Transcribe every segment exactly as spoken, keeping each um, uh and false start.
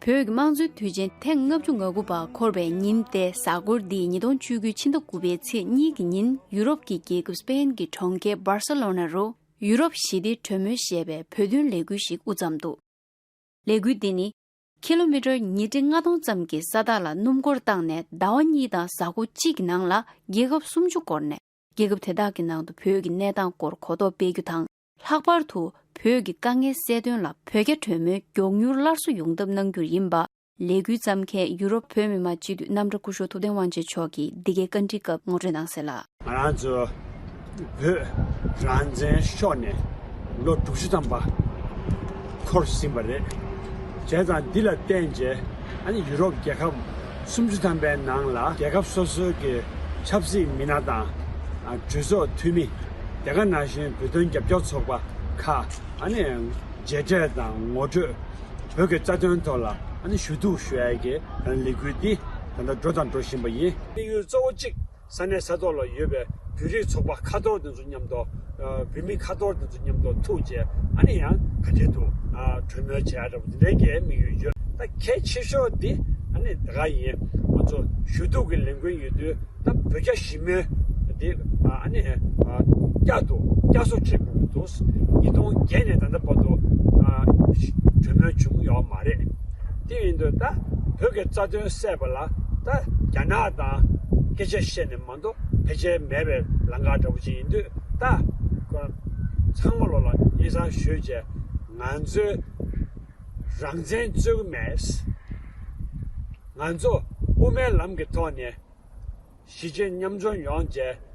བོད་ཀྱི་དམངས་གཙོའི་དུས་ཆེན་ཐེངས་ལྔ་བཅུ་ང་དགུ་པ་འཁོར་བའི་ཉིན་ཏེ་གཟའ་འཁོར་འདི་ཉིས་སྟོང་བཅུ་དགུ་ཕྱི་ཟླ་དགུ་པའི་ཚེས་གཉིས་ཀྱི་ཉིན་ཡུ་རོབ་ཀྱི་རྒྱལ་ཁབ་སྤེན་གྱི་གྲོང་ཁྱེར་སྦར་སེ་ལོ་ན་རུ་ཡུ་རོབ་ཞི་བདེ་གྲོས་མོལ་ཞེས་པའི་བོད་དོན་ལས་འགུལ་ཞིག་དབུ་བརྩམས་འདུག་ལས་འགུལ་འདི་ནི་ཀི་ལོ་མི་ཊར་ཉིས་ཁྲི་ལྔ་སྟོང་ཙམ་གྱི་ས་ཐག་ལ་སྣུམ་འཁོར་བཏང་ནས་ཟླ་བ་གཉིས་དང་གཟའ་འཁོར་གཅིག་གི་ནང་ལ་རྒྱལ་ཁབ་སུམ་ཅུ་བསྐོར་ནས། རྒྱལ་ཁབ་དེ་དག་གི་ནང་དུ་བོད་ཀྱི་གནས་སྟངས་སྐོར་གོ་རྟོགས་སྤེལ་རྒྱུ་དང་། ལྷག་པར་དུ་བོད་ཀྱི་དཀའ་ངལ་སེལ་དོན་ལ་བོད་རྒྱ་གྲོས་མོལ་མགྱོགས་མྱུར་སླར་གསོ་ཡོང་ཐབས་གནང་རྒྱུར་ཡིན་པ། ལས་འགུལ་བརྩམས་མཁན་ཡུ་རོབ་བོད་མི་མང་སྤྱི་འཐུས་རྣམ་གྲྭ་སྐུ་ཞབས་ཐུབ་བསྟན་དབང་ཆེན་མཆོག་གིས་འདི་གའི་བཀའ་འདྲིའི་སྐབས་ངོ་སྤྲོད་གནང་གསལ་ལ། ང་རང་ཚོ་བོད་རང་བཙན་ཤོར་ནས་ལོ་དྲུག་ཅུ་ཐམ་པ་འཁོར་ཟིན་པ་རེད། བྱས་ཙང་འདི་ལ་བརྟེན་བྱས་ཨ་ནི་ཡུ་རོབ་རྒྱལ་ཁབ་སུམ་ཅུ་ཐམ་པའི་ནང་ལ་རྒྱལ་ཁབ་སོ་སོའི་གི་ཆབ་སྲིད་མི་སྣ་དང་གྲོས་ཚོགས་འཐུས་མི། དེ་ག་ནང་བཞིན་བོད་དོན་རྒྱབ་སྐྱོར་ཚོགས་པ་ཁག་ཨ་ནི་མཇལ་འཕྲད་དང་ངོ་སྤྲོད། བོད་ཀྱི་རྩ་དོན་ཐོག་ལ་ཨ་ནི་ཞུ་གཏུག་ཞུ་ཡ་གི་ལས་འགུལ་འདི་ད་ལྟ་འགྲོ་དང་འགྲོ་བཞིན་པ་ཡིན། དམིགས་ཡུལ་གཙོ་བོ་གཅིག་ས་གནས་ས་ཐོག་ལ་ཡོད་པའི་བོད་རིགས་ཚོགས་པ་ཁ་ཐོར་དེ་ཚོ་མཉམ་དུ། ཨ། བོད་མི་ཁ་ཐོར་དེ་ཚོ་མཉམ་དུ་ཐུག་བྱས་ཨ་ནི་ཡང་ག་འདྲེ་འདུག་ཨ། གྲོས་མོལ་བྱས་འདྲ་པོ་དེ་འདྲའི་གི་དམིགས་ཡུལ་ཡོད། ད་གལ་ཆེ་ཤོས་འདི་ཨ་ནི་ད་ག་ཡིན། ང་ཚོ་ཞུ་གཏུག་གི་ལས་འགུལ་ཡོད་དུས་ད་བོད་རྒྱ་ཞི་མོལ་འདི་ཨ་ནི་ཨ། བསྐྱར་དུ་བསྐྱར་གསོ་བྱེད་དགོས་ཀྱི་འདུག་ཉིས་སྟོང་བརྒྱད་ནས་ད་ལྟ་བར་དུ་ཨ། གྲོས་མོལ་བྱུང་ཡོད་མ་རེད། དེ་ཡིན་དུས་ད་བོད་ཀྱི་རྩ་དོན་སེལ་བ་ལ་ད་རྒྱ་ནག་དང་སྐད་ཆ་བཤད་ནས་མ་གཏོགས་ཕལ་ཆེར་མེད་པའི་ལམ་ཁ་འདྲ་པོ་ཅིག་ཡིན་དུས་ད་ཚང་མ་ལོ་ལ་སྙན་སེང་ཞུས་བྱས་ང་ཚོའི་རང་བཙན་རྩོད་ཀྱི་མེད། ང་ཚོ་དབུ་མའི་ལམ་གྱི་ཐོག་ནས་གཞིས་བྱེས་མཉམ་འཛོམས་ཡོང་བྱས།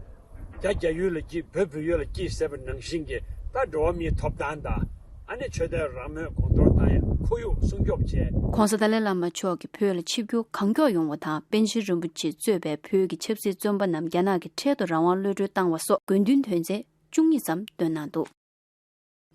རྒྱ་རྒྱ་ཡུལ་ལ་སྐྱིད་བོད་བོད་ཡུལ་ལ་སྐྱིད་ཟེར་བ་ནང་བཞིན་གྱི་ད་འགྲོ་བ་མིའི་ཐོབ་ཐང་དང་ཨ་ནི་ཆོས་དད་རང་མོས་གོང་མཐོར་བཏང་ཡ་ཁོར་ཡུག་སྲུང་སྐྱོབ་བྱས། ྋགོང་ས་ཏཱ་ལའི་བླ་མ་མཆོག་གིས་བོད་ལ་ཆིབས་བསྒྱུར་གང་མགྱོགས་ཡོང་བ་དང་པཎ་ཆེན་རིན་པོ་ཆེས་གཙོས་པའི་བོད་ཀྱི་ཆབ་སྲིད་བཙོན་པ་རྣམས་རྒྱ་ནག་གི་འཕྲལ་དུ་རང་དབང་གློད་གྲོལ་བཏང་བ་སོགས་དགོས་འདུན་དོན་ཚན་བཅུ་གཉིས་ཙམ་བཏོན་གནང་འདུག་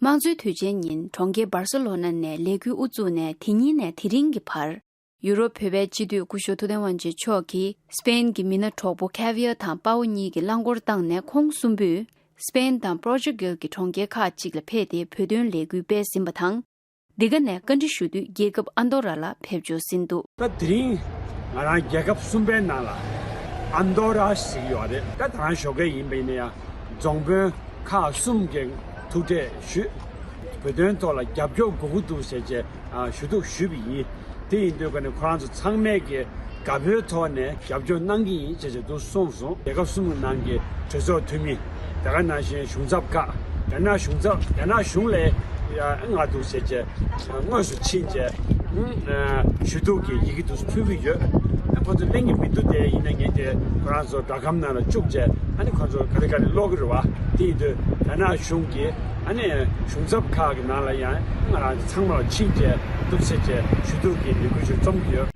དམངས་གཙོའི་དུས་ཆེན་ཉིན་གྲོང་ཁྱེར་སྦར་སེ་ལོ་ན་ནས་ལས་འགུལ་དབུ་བཙུགས་ནས་དེ་ཉིན་ནས་དེ་རིང་གི་བར། ཡུ་རོབ་བོད་པའི་སྤྱི་འཐུས་སྐུ་ཞབས་ཐུབ་བསྟན་དབང་ཆེན་མཆོག་གིས་སྤེན་གྱི་མི་སྣ་གྲོགས་པོ་ཁ་བི་ཡར་དང་པའོ་གཉིས་ཀྱི་རླངས་འཁོར་བཏང་ནས་ཁོང་གསུམ་པོས་སྤེན་དང་པོར་ཅུ་གལ་གྱི་གྲོང་ཁྱེར་ཁག་ཅིག་ལ་ཕེབས་ཏེ་བོད་དོན་ལས་འགུལ་སྤེལ་ཟིན་པ་དང་། འདི་ག་ནས་བཀའ་འདྲི་ཞུ་དུས་རྒྱལ་ཁབ་ཨན་དོ་ར་ལ་ཕེབས་འབྱོར་ཟིན་འདུག་ད་དེ་རིང་ང་རང་རྒྱལ་ཁབ་གསུམ་པའི་ནང་ལ་ཨན་དོ་ར་ཟེར་གྱི་ཡོད་རེད། ད་ད་རང་ཞོགས་ཀས་ཡིན་པ་ཡིན་ན་ཡང་རྫོང་དཔོན་ཁག་གསུམ་གྱི་ཐུག་འཕྲད་ཞུས། བོད་དོན་ཐོག་ལ་རྒྱབ་སྐྱོར་དགོས་ཀྱི་འདུག་ཟེར་བྱས་ཞུ་གཏུག་ཞུས་པ་ཡིན། དེ་ཡིན་དུས་ཀ་ནས་ཁོ་རང་ཚོ་ཚང་མས་ཀྱི་དགའ་པོའི་ཐོག་ནས་རྒྱབ་སྐྱོར་གནང་གི་ཡིན་ཅེས་བྱས་འདུག་གསུངས་སོང་། རྒྱལ་ཁབ་གསུམ་གྱི་ནང་གི་གྲོས་ཚོགས་འཐུས་མི། དེ་ག་ནང་བཞིན་གཞུང་ཚབ་ཁག་རྒྱ་ནག་གཞུང་ཚབ་རྒྱ་ནག་གཞུང་ལ་མངགས་འདུག་ཟེར་བྱས་དངོས་སུ་ཕྱིན་བྱས་ཞུ་གཏུག་གི་ཡི་གེ་དུ་ཕུལ་གྱི་ཡོད། ཁོ་ཚོ་གླེང་གི་མི་འདུག་དེ་ཡིན་ན་ངས་དེ་ཁོ་རང་ཚོ་སྦྲག་སྒམ་ནང་ལ་བཅུག་བྱས་ཨ་ནི་ཁོ་ཚོ་ག་རེ་ག་རེ་ཀློག་གི་རེད་བ། དེ་ཡིན་དུས་རྒྱ་ནག་གཞུང་གིས་ཨ་ནི་གཞུང་ཚབ་ཁག་གི་ནང་ལ་ཡང་ང་རང་ཚོ་ཚང་མ་ལ་ཕྱིན་བྱས་འདུག་ཟེར་བྱས་ཞུ་གཏུག་གི་ལས་འགུལ་ཞིག་རྩོམ་གྱི་ཡོད།